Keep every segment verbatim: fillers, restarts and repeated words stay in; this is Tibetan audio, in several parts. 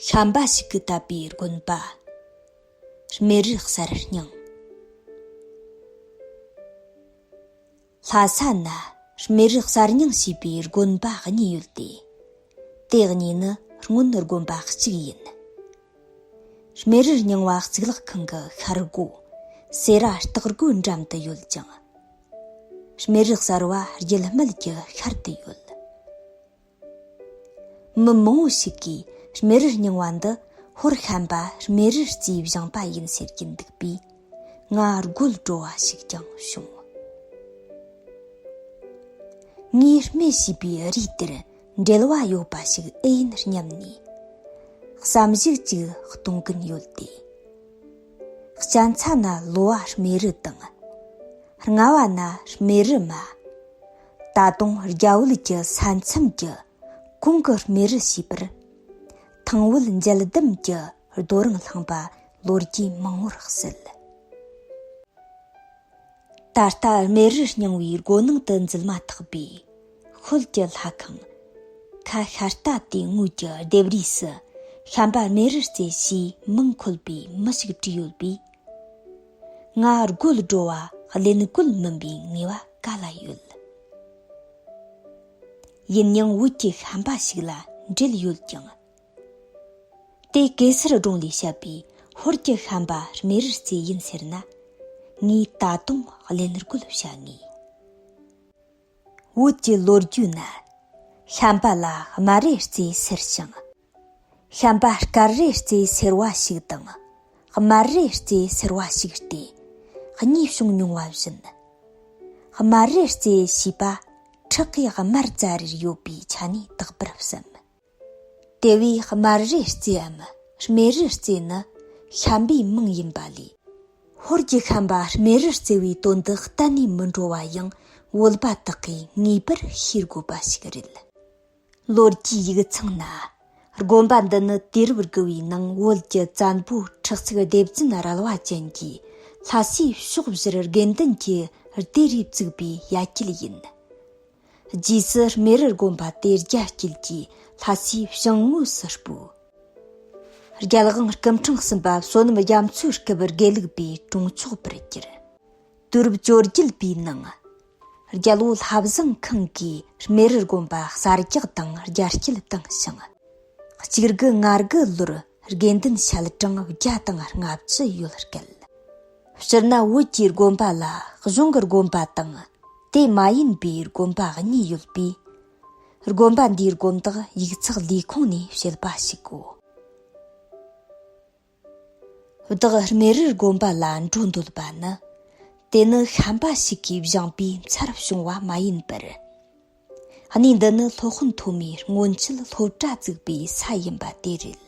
ཤམ་པ་ཞིག་གིས་བཏབ་པའི་དགོན་པ། རྨེ་རུ་གསར་རྙིང་། ལྷ་ས་ན་རྨེ་རུ་གསར་རྙིང་ཞེས་པའི་དགོན་པ་གཉིས་ཡོད་དེ། དེ་གཉིས་ནི་སྔོན་དགོན་པ་གཅིག་ཡིན། རྨེ་རུ་རྙིང་བ་གཙུག་ལག་ཁང་གི་ཤར་སྒོ། སེ་ར་སྟག་སྒོའི་འགྲམ་དུ་ཡོད་ཅིང་། རྨེ་རུ་གསར་བ་རྒྱུད་སྨད་ཀྱི་ཤར་དུ་ཡོད། མི་མང་བོ་ཞིག་གིས་རྨེ་རུ་རྙིང་བ་འདི་ཧོར་ཤམ་པ་རྨེ་རུ་རྩེའི་བཞེངས་པ་ཡིན་ཟེར་གྱིན་འདུག་པས། ང་རྒོལ་འགྲོ་བ་ཞིག་ཀྱང་བྱུང་། ངས་རྨེ་ཞེས་པའི་རུས་དེར་འབྲེལ་བ་ཡོད་པ་ཞིག་ཨེ་ཡིན་སྙམ་ནས། བསམ་གཞིག་ཅིག་གཏོང་གིན་ཡོད་དེ། གཅན་ཚ་ན་ལོ་བ་རྨེ་རུ་དང་། རྔ་བ་ན་རྨེ་རུ་མ། ད་དུང་རྒྱ་བོད་ཀྱི་ས་མཚམས་ཀྱི་གོང་གི་རྨེ་རུ་ཞེས་པར། ཐང་བོད་འཇལ་འདེམས་ཀྱི་རྡོ་རིང་བསླངས་པ་ལོ་རྒྱུས་མང་བོར་གསལ། ད་ལྟ་རྨེ་རུ་རྙིང་བའི་སྒོ་ནང་དུ་འཛུལ་མ་ཐག་པའི་ཤོད་ཀྱི་ལྷ་ཁང་། ཁ་ཤར་ལྟ་དེའི་ངོས་ཀྱི་ལྡེབས་རིས་སུ་ཤམ་པ་རྨེ་རུ་རྩེ་ཞེས་མིང་འཁོད་པའི་མི་ཞིག་བྲིས་ཡོད་པས། ང་རྒོལ་འགྲོ་བ་གླེན་རྒོལ་མིན་པའི་ངེས་པ་ག་ལ་ཡོད། ཡིན་ཡང་བོད་ཀྱི་ཤམ་པ་ཞིག་ལ་འབྲེལ་ཡོད་ཀྱང་། དེ་གེ་སར་སྒྲུང་ལས་བཤད་པའི་ཧོར་གྱི་ཤམ་པ་རྨེ་རུ་རྩེ་ཡིན་ཟེར་ན། ངས་ད་དུང་གླེན་རྒོལ་བྱ་ངེས། བོད་ཀྱི་ལོ་རྒྱུས་ན། ཤམ་པ་ལ་དམར་རེ་རྩེ་ཟེར་ཞིང་། ཤམ་པ་དཀར་རེ་རྩེ་ཟེར་བ་ཞིག་དང་། དམར་རེ་རྩེ་ཟེར་བ་ཞིག་སྟེ། གཉིས་བྱུང་མྱོང་བ་བཞིན། དམར་རེ་རྩེ་ཞེས་པ་ཁྲག་གི་དམར་རྩ་རེར་ཡོད་པའི་ཆ་ནས་བཏགས་པར་བསམ། དེ་བས་དམར་རེ་རྩེའམ་རྨེ་རུ་རྩེ་ནི་ཤམ་པའི་མིང་ཡིན་པ་ལས། ཧོར་གྱི་ཤམ་པ་རྨེ་རུ་རྩེ་བའི་དོན་དུ་གཏན་ནས་མི་འགྲོ་བ་ཡང་བོད་པ་དག་གིས་ངེས་པར་ཤེས་དགོས་པ་ཞིག་རེད། ལོ་རྒྱུས་ཡིག་ཚང་ན། དགོན་པ་འདི་ནི་དུས་རབས་དགུ་བའི་ནང་བོད་ཀྱི་བཙན་པོ་ཁྲི་གཙུག་ལྡེ་བཙན་རལ་བ་ཅན་གྱིས་ལྷ་སའི་ཕྱོགས་བཞིར་དགེ་འདུན་གྱི་སྡེ་རེ་བཙུགས་པའི་ཡ་གྱལ་ཡིན། རྗེས་སུ་རྨེ་རུ་དགོན་པ་དེ་རྒྱ་བསྐྱེད་ཀྱིས་ལྷ་སའི་བྱང་ངོས་སུ་སྤོས། རྒྱལ་དབང་སྐུ་ཕྲེང་གསུམ་པ་བསོད་ནམས་རྒྱ་མཚོའི་སྐབས་དགེ་ལུགས་པའི་གྲོང་ཆོག་པར་གྱུར། དུས་རབས་བཅོ་བརྒྱད་པའི་ནང་། རྒྱལ་པོ་ལྷ་བཟང་ཁང་གིས་རྨེ་རུ་དགོན་པ་གསར་རྒྱག་དང་རྒྱ་སྐྱེད་བཏང་ཞིང་། གཅིག་དགུ་ལྔ་དགུ་ལོར་དགེ་འདུན་ཞལ་གྲངས་བརྒྱ་དང་ལྔ་བཅུ་ཡོད་སྐད། སྤྱིར་ན་བོད་ཀྱི་དགོན་པ་ལ་གཞུང་གི་དགོན་པ་དང་དེ་མ་ཡིན་པའི་དགོན་པ་གཉིས་ཡོད་པས། དགོན་པ་འདིའི་དགོན་བདག་ཡིག་ཚགས་ལས་ཁུངས་ནས་བཤད་པ་ཞིག་གོ། བདག་རྨེ་རུ་དགོན་པ་ལ་འགྲོ་འདོད་པ་ནི། དེ་ནི་ཤམ་པ་ཞིག་གིས་བཞེངས་པའི་མཚར་བྱུང་བ་མ་ཡིན་པར། གནས་འདི་ནི་སློབ་དཔོན་ཐོན་མིས་སྔོན་ཆད་སློབ་གྲྭ་བཙུགས་པའི་ས་ཡིན་པ་དེ་རེད།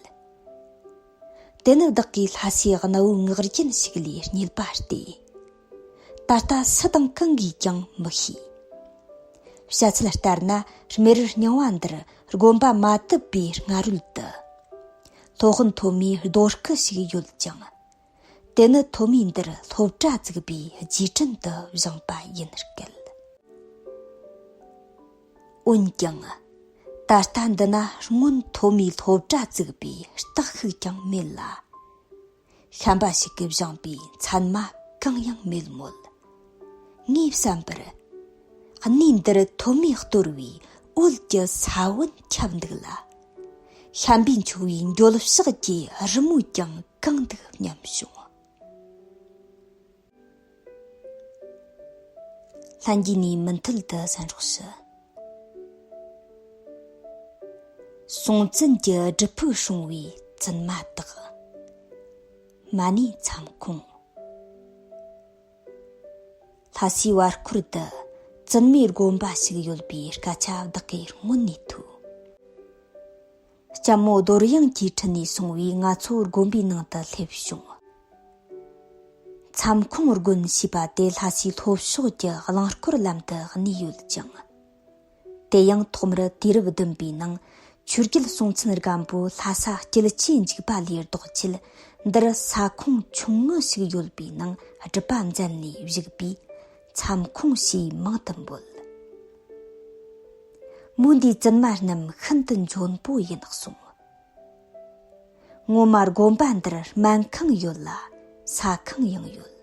དེ་ནི་བདག་གིས་ལྷ་སའི་གནའ་བོའི་ངག་རྒྱུན་ཞིག་ལས་རྙེད་པ་སྟེ། ད་ལྟ་སུ་དང་གང་གིས་ཀྱང་མི་ཤེས། བཤད་ཚུལ་ལྟར་ན་རྨེ་རུ་རྙིང་བ་འདིར་དགོན་པ་མ་བཏབ་པའི་སྔ་རོལ་དུ། སློབ་དཔོན་ཐོན་མིའི་རྡོ་སྐུ་ཞིག་ཡོད་ཅིང་། དེ་ནི་ཐོན་མིས་འདིར་སློབ་གྲྭ་བཙུགས་པའི་རྗེས་དྲན་དུ་བཞེངས་པ་ཡིན་སྐད། འོན་ཀྱང་། ད་ལྟ་འདི་ན་སྔོན་ཐོན་མིས་སློབ་གྲྭ་བཙུགས་པའི་རྟགས་ཤིག་ཀྱང་མེད་ལ། ཤམ་པ་ཞིག་གིས་བཞེངས་པའི་མཚན་མ་གང་ཡང་མེད་མོད། ངའི་བསམ་པར། གནས་འདིར་ཐོན་མིས་གཏོར་བའི་འོད་ཀྱི་ས་བོན་ཁྱབ་འདུག་ལ། ཤམ་པའི་འཁྱུག་པའི་འགྱོད་བཤགས་ཀྱི་རི་མོས་ཀྱང་གང་འདུག་སྙམ་བྱུང་། ལྷན་རྒྱས་ནས་མུ་མཐུད་དུ་གསན་རོགས་ཞུ། སྲོང་བཙན་གྱི་སྒྲུབ་ཕུག་སྲུང་བའི་བཙུན་མ་དག། མ་ཎི་མཚམས་ཁོངས། ལྷ་སའི་བར་སྐོར་དུ་བཙུན་མའི་དགོན་པ་ཞིག་ཡོད་པའི་སྐད་ཆ་བདག་གིས་སྔོན་ནས་ཐོས། ལྕམ་མོ་རྡོར་གཡང་གིས་ཁྲིད་ནས་སོང་བས་ང་ཚོ་དགོན་པའི་ནང་དུ་སླེབས་བྱུང་། མཚམས་ཁོངས་དགོན་ཞེས་པ་དེ་ལྷ་སའི་ལྷོ་ཕྱོགས་ཀྱི་རླངས་འཁོར་ལམ་དུ་གནས་ཡོད་ཅིང་། དེ་ཡང་ཐོག་མར་དུས་རབས་བདུན་པའི་ནང་ཆོས་རྒྱལ་སྲོང་བཙན་སྒམ་པོས་ལྷ་ས་སྐྱིད་ཆུའི་འཇིགས་པ་ལས་ལྡོག་ཆེད་འདིར་ས་ཁོངས་ཆུང་ངུ་ཞིག་ཡོད་པའི་ནང་སྒྲུབ་པ་མཛད་ནས་བཞུགས་པས་མཚམས་ཁོངས་ཞེས་མིང་དུ་འབོད། མོ་འདིའི་བཙུན་མ་རྣམས་ཤིན་ཏུ་འཇོན་པོ་ཡིན་གསུངས། ངོ་མ་དགོན་པ་འདིར་སྨན་ཁང་ཡོད་ལ། ཟ་ཁང་ཡང་ཡོད།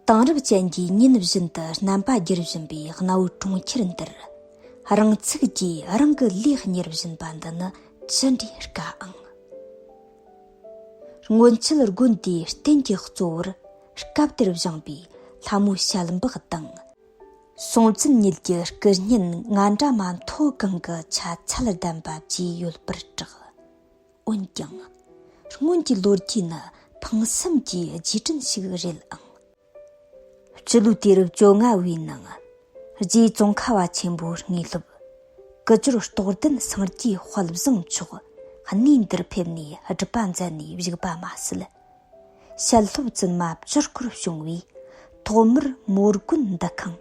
དེང་རབས་ཅན་གྱི་ཉིན་བཞིན་དུ་རྣམ་པ་བསྒྱུར་བཞིན་པའི་གནའ་བོའི་གྲོང་ཁྱེར་འདིར། རང་ཚུགས་ཀྱིས་རང་གི་ལུས་གཉེར་བཞིན་པ་འདི་ནི་ཅི་འདྲའི་དཀའ་ཨང་། སྔོན་ཆད་དགོན་དེའི་རྟེན་གྱི་གཙོ་བོར་སྐབས་དེར་བཞེངས་པའི་ལྷ་མོའི་ཞལ་འབག་དང་། སྲོང་བཙན་ཉིད་ཀྱི་སྐུ་བརྙན་ང་འདྲ་མ་མཐོ་གང་གི་ཆ་ཚད་ལྡན་པ་བཅས་ཡོད་པར་གྲགས། འོན་ཀྱང་། སྔོན་གྱི་ལོ་རྒྱུས་ནི་ཕངས་སེམས་ཀྱི་རྗེས་དྲན་ཞིག་རེད་ཨང་། སྤྱི་ལོའི་དུས་རབས་བཅོ་ལྔ་བའི་ནང་། རྗེ་ཙོང་ཁ་བ་ཆེན་པོའི་དངོས་སློབ། ཀུ་ཅོར་རྟོགས་ལྡན་སངས་རྒྱས་དཔལ་བཟང་མཆོག་གནས་འདིར་ཕེབས་ནས་སྒྲུབ་པ་མཛད་ནས་བཞུགས་པ་མ་ཟད། ཞལ་སློབ་བཙུན་མ་བཅུ་སྐོར་བྱུང་བས། ཐོག་མར་མོ་དགོན་འདུ་ཁང་།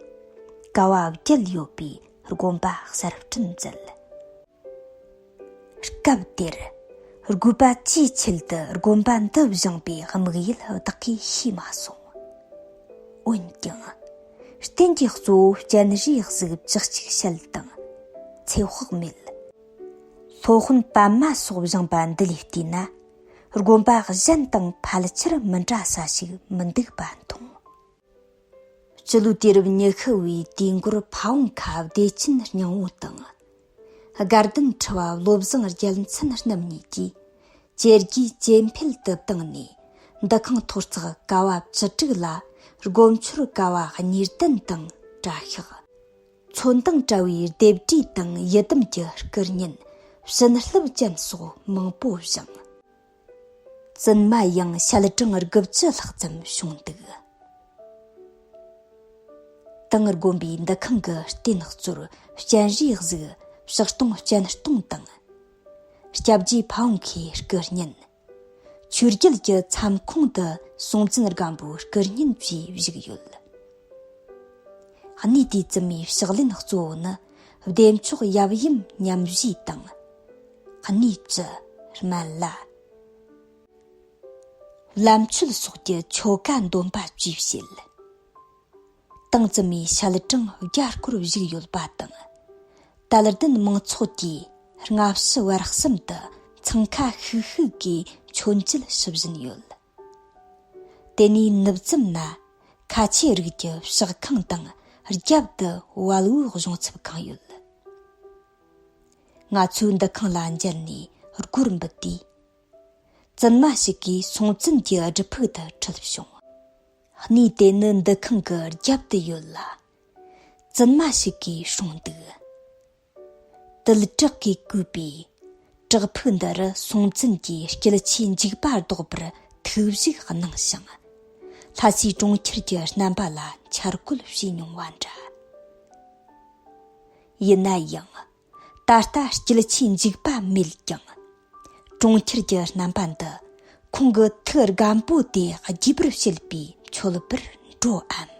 ཀ་བ་བརྒྱད་ཡོད་པའི་དགོན་པ་གསར་སྐྲུན་མཛད། སྐབས་དེར། དགོས་པ་ཇེ་ཆེད་དུ་དགོན་པ་འདི་བཞེངས་པའི་དམིགས་ཡུལ་བདག་གིས་ཤེས་མ་སོང་། འོན་ཀྱང་། རྟེན་གྱི་གཙོ་བོ་སྤྱན་རས་གཟིགས་བཅུ་གཅིག་ཞལ་དང་། ཚེ་དཔག་མེད། སློབ་དཔོན་པདྨ་སོགས་བཞེངས་པ་འདི་ལས་བལྟས་ན། དགོན་པ་གཞན་དང་ཕལ་ཆེར་མི་འདྲ་ས་ཞིག་མི་འདུག་པ་མཐོང་། སྤྱི་ལོའི་དུས་རབས་ཉི་ཤུ་བའི་དུས་འགོར་ཕ་བོང་ཁ་བདེ་ཆེན་སྙིང་པོ་དང་། དགའ་ལྡན་ཁྲི་པ་བློ་བཟང་རྒྱལ་མཚན་རྣམ་གཉིས་ཀྱིས། ཇེ་རྒྱས་ཇེ་འཕེལ་དུ་བཏང་ནས། འདུ་ཁང་ཐོག་བརྩེགས་ཀ་བ་བཅུ་དྲུག་ལ། སྒོ་མཆོར་ཀ་བ་གཉིས་ལྡན་དང་གྲྭ་ཤག། ཚོན་མདངས་བཀྲ་བའི་ལྡེབས་བྲིས་དང་ཡི་དམ་གྱི་སྐུ་བརྙན། བྱིན་རླབས་ཅན་སོགས་མང་པོ་བཞེངས། བཙུན་མ་ཡང་ཞལ་གྲངས་དགུ་བཅུ་ལྷག་ཙམ་བྱུང་འདུག། དང་དགོན་པའི་འདུ་ཁང་གི་རྟེན་གཙོར་སྤྱན་རས་གཟིགས་ཕྱག་སྟོང་སྤྱན་སྟོང་དང་། སྐྱབས་རྗེ་ཕ་བོང་ཁའི་སྐུ་བརྙན། ཆོས་རྒྱལ་གྱི་མཚམས་ཁོངས་དུ་སྲོང་བཙན་སྒམ་པོའི་སྐུ་བརྙན་བཅས་བཞུགས་ཡོད། གནས་དེའི་བཙུན་མའི་ཕྱག་ལེན་གཙོ་བོ་ནི་བདེ་མཆོག་ཡབ་ཡུམ་མཉམ་བཞེས་དང་། གནས་བཅུ། སྨན་བླ། བླ་མཆོད་སོགས་ཀྱི་ཆོ་ག་འདོན་པ་བཅས་བྱེད། དང་བཙུན་མའི་ཞལ་གྲངས་བརྒྱ་སྐོར་བཞུགས་ཡོད་པ་དང་། དད་ལྡན་མང་ཚོགས་ཀྱིས་སྔ་ཕྱི་བར་གསུམ་དུ་འཚང་ཁ་ཤིག་ཤིག་གིས་མཆོད་མཇལ་ཞུ་བཞིན་ཡོད། དེ་ནས་ནུབ་ཙམ་ན་ཁ་ཆེ་རིགས་ཀྱི་ཕྱག་ཁང་དང་རྒྱབ་ཏུ་བལ་བོའི་གཞུང་ཚབ་ཁང་ཡོད། ང་ཚོའི་འདུ་ཁང་ལ་མཇལ་ནས་སྒོར་འབུད་དུས། བཙུན་མ་ཞིག་གིས་སྲོང་བཙན་གྱི་སྒྲུབ་ཕུག་ཏུ་ཁྲིད་བྱུང་། གནས་དེ་ནི་འདུ་ཁང་གི་རྒྱབ་ཏུ་ཡོད་ལ། བཙུན་མ་ཞིག་གིས་སྲུང་འདུག། དུད་བྲག་གིས་བརྐོས་པའི་བྲག་ཕུག་འདི་རུ་སྲོང་བཙན་གྱིས་སྐྱེད་ཆོས་འཇིགས་པ་བཟློག་པར་ཐུགས་བཞུགས་གནང་ཞིང་། ལྷ་སའི་གྲོང་ཁྱེར་གྱི་རྣམ་པ་ལ་འཆར་བཀོད་བྱས་མྱོང་བ་འདྲ། ཡིན་ན་ཡང་། ད་ལྟ་སྐྱེད་ཆོས་འཇིགས་པ་མེད་ཀྱང་། གྲོང་ཁྱེར་གྱི་རྣམ་པ་འདི་ཁོང་གི་ཐུགས་སྒམ་པོ་དེ་རྒྱས་པར་བྱེད་པའི་མཆོད་པར་འགྲོའམ།